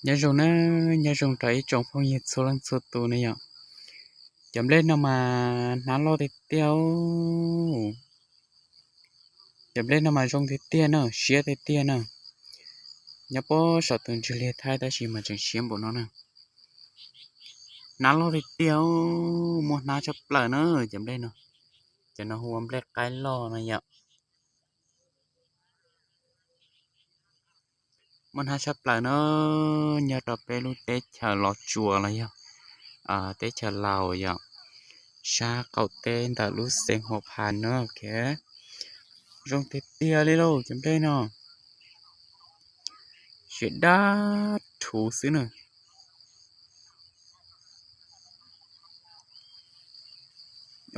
Nyob zoo na, nyob zoo rau ib tsoom phooj ywg txhua leej txhua tus na yom. Cov nplej no mas hnab loj tiag tiag. Cov nplej no mas zoo tiag tiag na, siab tiag tiag na. Nyob pob saum tus ntswg liag thaij tab sis mas tseem siab npaum no na. Hnab loj tiag tiag, muaj hnab tshaj plaws na cov nplej no. Cov no hu ua nplej qaib loj no yom. Muaj hnab tshaj plaws na, nyob rau peb lub teb chaws Los Tsuas los yog teb chaws Laus yom, sab qaum teb ntawm lub xeev Huas Phas na. Zoo tiag tiag li lauj cov nplej no, siav dab rhuv xwb na.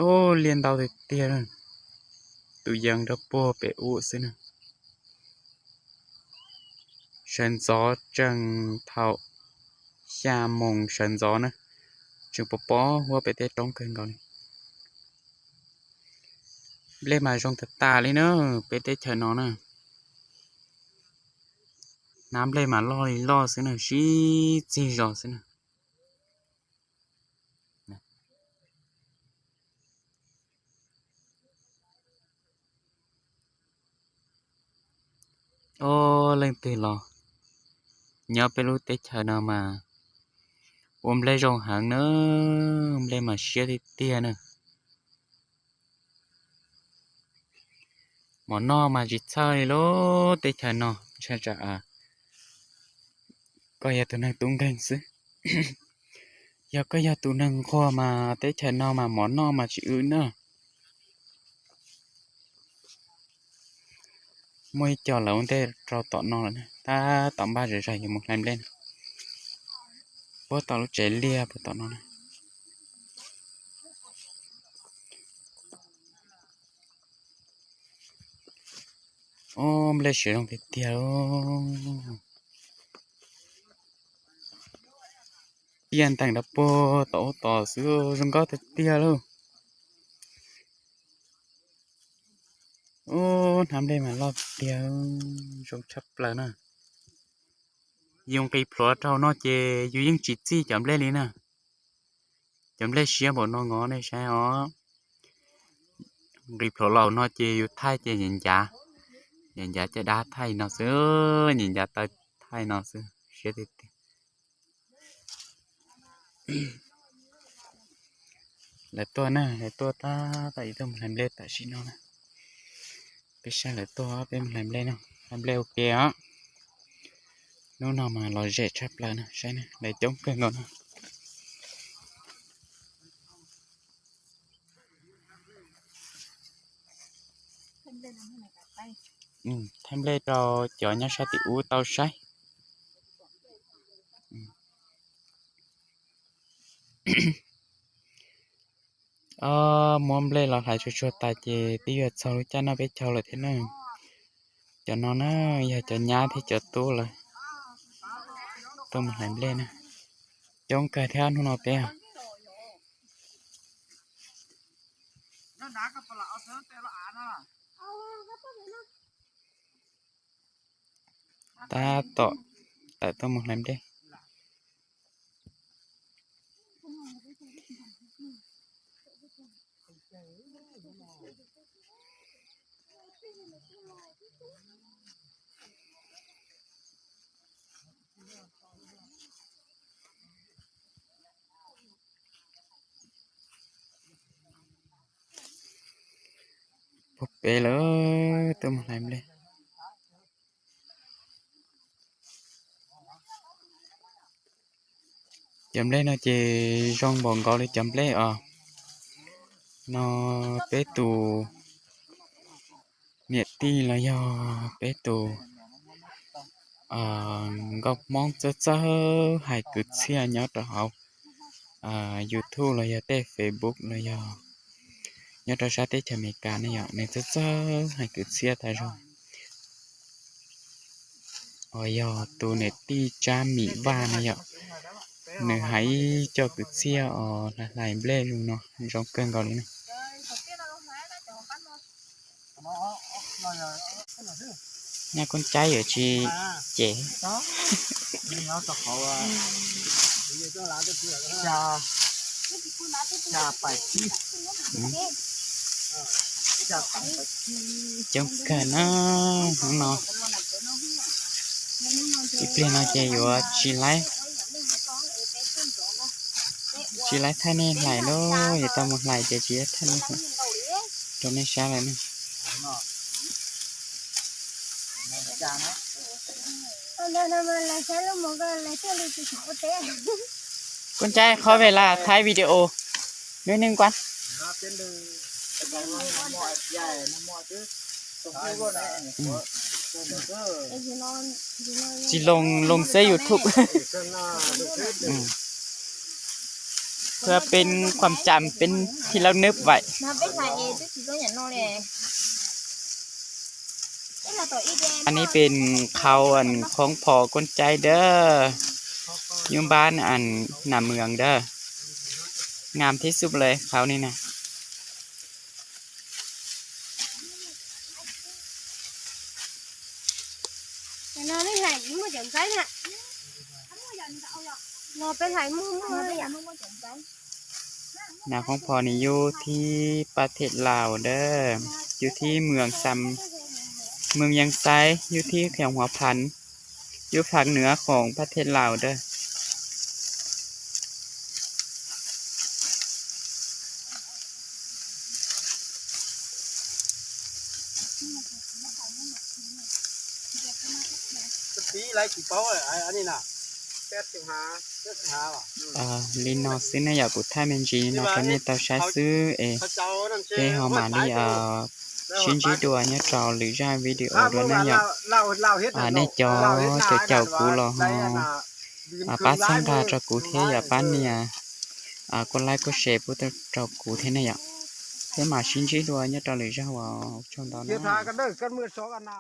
Ub, liaj ntau tiag tiag, tus yees rau puag pem ub xwb na. Sawv ntxov tseem thaum xya moos sawv ntxov na, tseem pov pob huab pem tej roob kawg nkaus li. Nplej mas zoo tag tas li na, peb teb chaws no na. Hnab nplej mas loj li loj xwb na, sib txig zos xwb na. Ob, leej twg los nyob peb lub teb chaws no mas ua nplej zoo heev na, nplej mas siab tiag tiag na. Mov noj mas tsis txhawj li lub teb chaws no, ntshai tsam koj yog tus neeg tub nkeeg xwb. Yog koj yog tus neeg nquag mas teb chaws no mas mov noj mas tsis wb na. Muaj ib co lawv ua ntej rau tom no lawm, tab tom npaj zom zaws yuav mus hlais nplej no. Puag tom lub tsev liaj puag tom no na. Ob, nplej siav zoo tiag tiag. Tiaj ntees rau puag tom ub tom xwb, zoo nkauj tiag tiag lauj. Ub, hnab nplej mas loj tiag, zoo tshaj plaws na. Yus nqis plhuav rau no ces yus yeej tsis txij cov nplej li na. Cov nplej siab npaum no ngov nej saib os. Nqis plhuav los no ces yus thaij ces nyav nyav, nyav nyav caj dab thaij no xwb, nyav nyav taw thaij no xwb, siab tiag tiag. Lawv tuaj na, lawv tuaj tab tom yuav tuaj mus hlais nplej tam sim no na. Peb saib lawv tuaj, peb mus hlais nplej no, hlais nplej ua ke os. Hnub no mas lom zem tshaj plaws na, saib na, lawv coob kawg nkaus no. Thaij nplej rau cov nyob sab tim ub tau saib. Muab nplej los hlais tsuag tsuag tas ces twb yuav txog lub caij noj peb caug lawm thiab na. Cov no na yog cov nyab thiab cov tub lawv tuaj mus hlais nplej na. Coob kawg thiab hnub no peb os. Tab tom tawm tuaj mus hlais nplej. Puag pem lawm, tuaj mus hlais nplej. Cov nplej no ces zoo npaum nkaus li cov nplej os. No peb tus niam tij los yog peb tus nkauj Hmoob txawj txawj hais kwv txhiaj nyob rau hauv YouTube los yog tej Facebook los yog nyob rau sab teb chaws Amelikas ne yom, nws txawj txawj hais kwv txhiaj tag zog. Os, yog tus niam tij Tsab Mim Vaj na yom, nws hais ib co kwv txhiaj os, hlais nplej lus no zoo kawg nkaus li na. Nyaj Koob Caib yuav tsis cem. Coob kawg na, hnub no. Ib pliag no ces yuav tsis laib, tsis laib thaij nej hlais lauj, yuav tau mus hlais ces tsis thaij nej hlais rau nej saib lawm ne. Koob Caib, khó về là Thái video. Nếu nên quan. Tsis loo, loo xeb YouTube. Ua peb khuam cam peb thi lauj neb vaim. Anv neb pes qhau khoob phos Koob Caib dawb, yub npab nam mwm dawb, ngam thib xub le qhau ni na. Nam khoob phos nws yug thib pas them Laus dawb, yug thib mwm, mwm Yeeb Xaib, yug thib kheem Huav Phan, yug phav nwv khoom pas them Laus dawb. Li no xwb ne yom, kuv thaij me ntsis no rau nej tau saib xwb es peb ho mam li sib ntsib dua nyob rau lwm zaj video dua ne yom. Nej cov caum caum kuv los ho pab txhawb nqa rau kuv thiab yom, pab nias kuv like kuv share pub rau kuv thiab ne yom. Peb mam sib ntsib dua nyob rau lwm zaj uas tsaug ntau na.